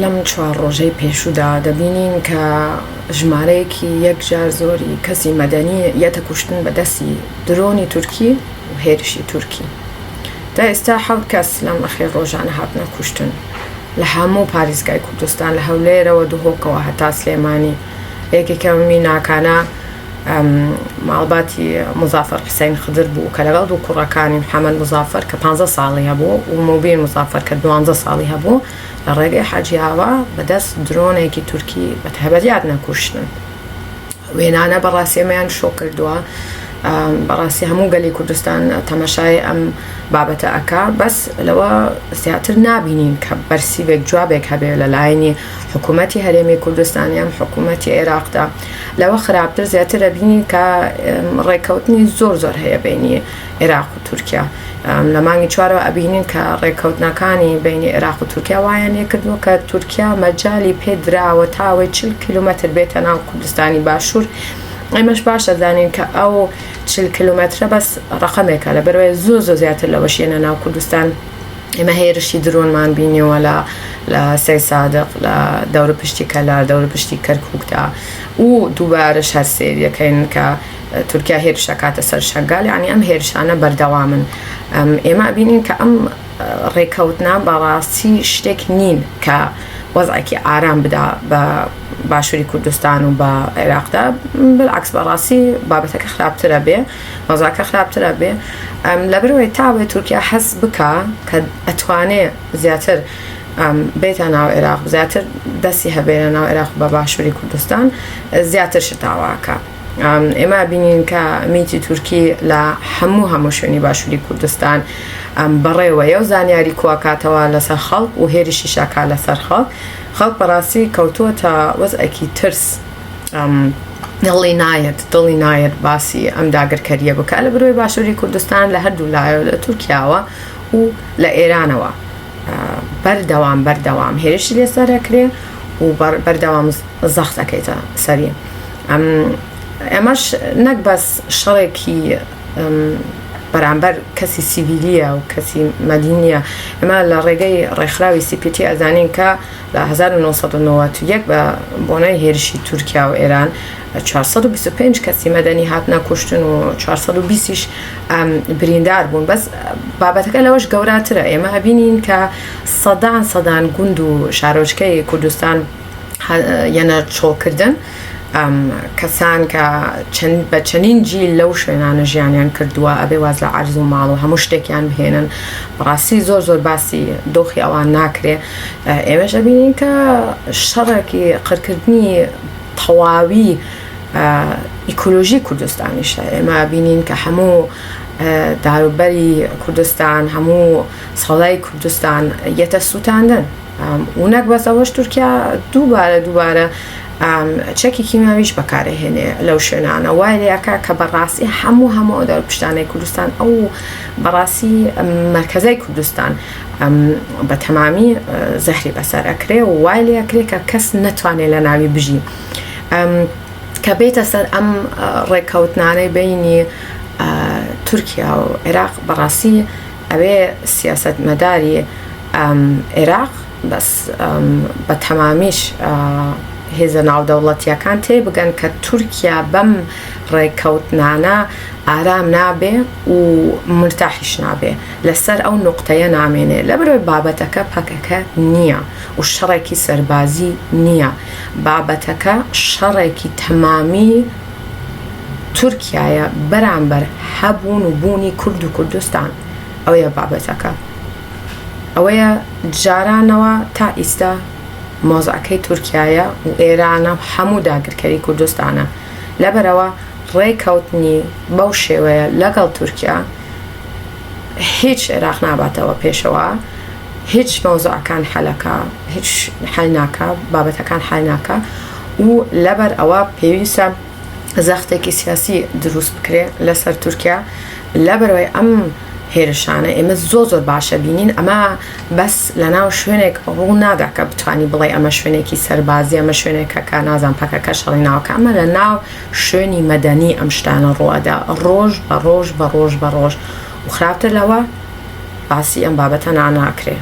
لەم چوار ڕۆژەی پێشوودا دەبینین کە ژمارەیەکی یەکجار زۆری کەسی مەدەنی یەتە کوشتن بە دەستی درۆنی تورکی و هێرشی تورکی. تا ئێستا حەوت کەس لەم ئەخیر ڕۆژانە هاتنە کوشتن لە هەموو پاریزگای کوردستان لە هەولێرەوە دهۆکەوە هەتا سلێمانی. یەکێکە میناکانە ماڵباتی مزافەر حسین خدر بوو کە لەگەڵ دوو کوڕەکانی محەممەد مزافەر کە 15 ساڵی هەبوو و موبین مزافەر کە 12 ساڵی هەبوو لە ڕێگەی حاجیاوە بەدەست درۆنێکی تورکی بە تایبەت یاد نەکوشتن. وێنانە بەڕاستی ئەمەیان شۆک کردووە. بەڕاستی هەموو گەلی کوردستان تەمەشای ئەم بابەتە ئەکا بەس لەوە زیاتر نابینین کە بەرسیبێک جوابێک هەبێ لە لایەنی حکوومەتی هەرێمی کوردستان یان حکوومەتی عێراقدا لەوە خراپتر زیاتر ئەبینین کە ڕێککەوتنی زۆر زۆر هەیە بینی عێراق و تورکیا لە مانگی چوارەوە ئەبینین کە ڕێککەوتنەکانی بینی عێراق و تورکیا وایان لێکردووە کە تورکیا مەجالی پێدراوە تاوەی 40 کیلومتر بێتە ناو کوردستانی باشوور ئێمەش باش ئەزانین کە ئەو 40 کیلومترە بەس ڕقەمێکە لە بەرەوەی زۆر زۆر زیاتر لەوەشێنە ناو کوردستان ئێمە هێرشی درۆنمان بینیوە لە لە سەی سادق لە دەورە پشتی کەلار دەورە پشتی کەرکووکدا و دووبارەش هەر سێریەکەین کە تورکیا هێرش ئەکاتە سەر شەنگال یعنی ئەم هێرشانە بەردەوامن ئێمە بینین کە ئەم ڕێکەوتنە بەڕاستی شتێک نین کە وەزعێکی ئارام بدا بە باشووری کوردستان و بە عێراقدا بالعکس بەڕاستی بابەتەکە خراپترە بێ وەزعەکە خراپترە بێ لەبەرئەوەی تاوێ تورکیا حەز بکا کە ئەتوانێ زیاتر بێتە ناو عێراق زیاتر دەستی هەبێ لە ناو عێراق بە باشووری کوردستان زیاتر شتاواکە ئێمە بینین کە میتی تورکی لە هەموو هەموو شوێنی باشووری کوردستان بەڕێوەیە و زانیاری کۆکاتەوە لەسەر خەڵک و هێرشی شاکا لەسەر خەڵک خەڵک بەڕاستی کەوتووەتە وەزعێکی ترس دڵی نایەت دڵی نایەت باسی ئەم داگرکەریە بکە لە برۆی باشووری کوردستان لە هەردوو لایەوە لە تورکیاوە و لە ئێرانەوە بەردەوام بەردەوام هێرشی لێسەرەکرێ و بەردەوام زەخت ئەکەیتە سەری ئەم ئەمەش نەک بەس شەڕێکی بەرامبەر کەسی سیڤیلیە و کەسی مەدینیە ئەمە لە ڕێگەی ڕێکخراوی CPT ئەزانین کە لە 1991 بە بۆنەی هێرشی تورکیا و ئێران 425 کەسی مەدەنی هاتنە کوشتن و 420 یش بریندار بوون بەس بابەتەکە لەوەش گەوراترە ئێمە ئەبینین کە سەدان سەدان گوند و شارۆچکەی کوردستان یەنە چۆڵکردن کەسان کە چەند بە چەنین جیل لەو شوێنانە ژیانیان کردووە ئەبێ واز لە عەرز و ماڵ و هەموو شتێکیان بهێنن بەڕاستی زۆر زۆر باسی دۆخی ئەوان ناکرێ ئێمەش ئەبینین کە شەڕێکی قڕکردنی تەواوی ئیکۆلۆژی کوردستانیشە ئێمە بینین کە هەموو داروبەری کوردستان هەموو سەڵای کوردستان یەتە سووتاندن و نەک بەس ئەوەش تورکیا دووبارە دووبارە چەکی کیمیاویش بەکارهێنێ لەو شوێنانە وای لەکە کە بەڕاستی هەموو هەموو ئەو داروپشتانەی کوردستان ئەو بەڕاستی مەرکەزای کوردستان بە تەمامی زەهری بەسەر ئەکرێ و وای لێ ئەکرێ کە کەس نەتوانێت لە ناوی بژی کە بێتە سەر ئەم ڕێککەوتنانەی بینی تورکیا و عێراق بەڕاستی ئەوێ سیاسەتمەداری عێراق بەس بە تەمامیش هێزە ناودەوڵەتیەکان تێبگەن کە تورکیا بەم ڕێککەوتنانە ئارام نابێ و مرتاحیش نابێ لەسەر ئەو نوقتەیە نامێنێ لەبەرئەوەی بابەتەکە پەکەکە نییە و شەڕێکی سەربازی نییە بابەتەکە شەڕێکی تەمامی تورکیایە بەرامبەر هەبوون و بوونی کورد و کوردستان ئەوەیە بابەتەکە ئەوەیە جارانەوە تا ئیستا مۆزعەکەی تورکیایە و ئێرانە و هەموو داگیرکەری کوردستانە لەبەرەوە ڕێکەوتنی بەو شێوەیە لەگەڵ تورکیا هیچ عێراق ناباتەوە پێشەوە هیچ مەوزوعەکان حەلەکە هیچ حل ناکە بابەتەکان حل ناکە و لەبەر ئەوە پێویستە زەختێکی سیاسی دروست بکرێ لەسەر تورکیا لەبەرەوەی ئەم هێرشانە ئێمە زۆر زۆر باشە بینین ئەمە بەس لەناو شوێنێک ڕوو نادا کە بتانی بڵێ ئەمە شوێنێکی سەربازی ئەمە شوێنێکە کە نازان پەکەکە شەڕی ناوکە ئەمە لە ناو شوێنی مەدەنی ئەم شتانە ڕوئەدا ڕۆژ بە ڕۆژ بە ڕۆژ بە ڕۆژ و خراپتر لەوە باسی ئەم بابەتە ناناکرێ.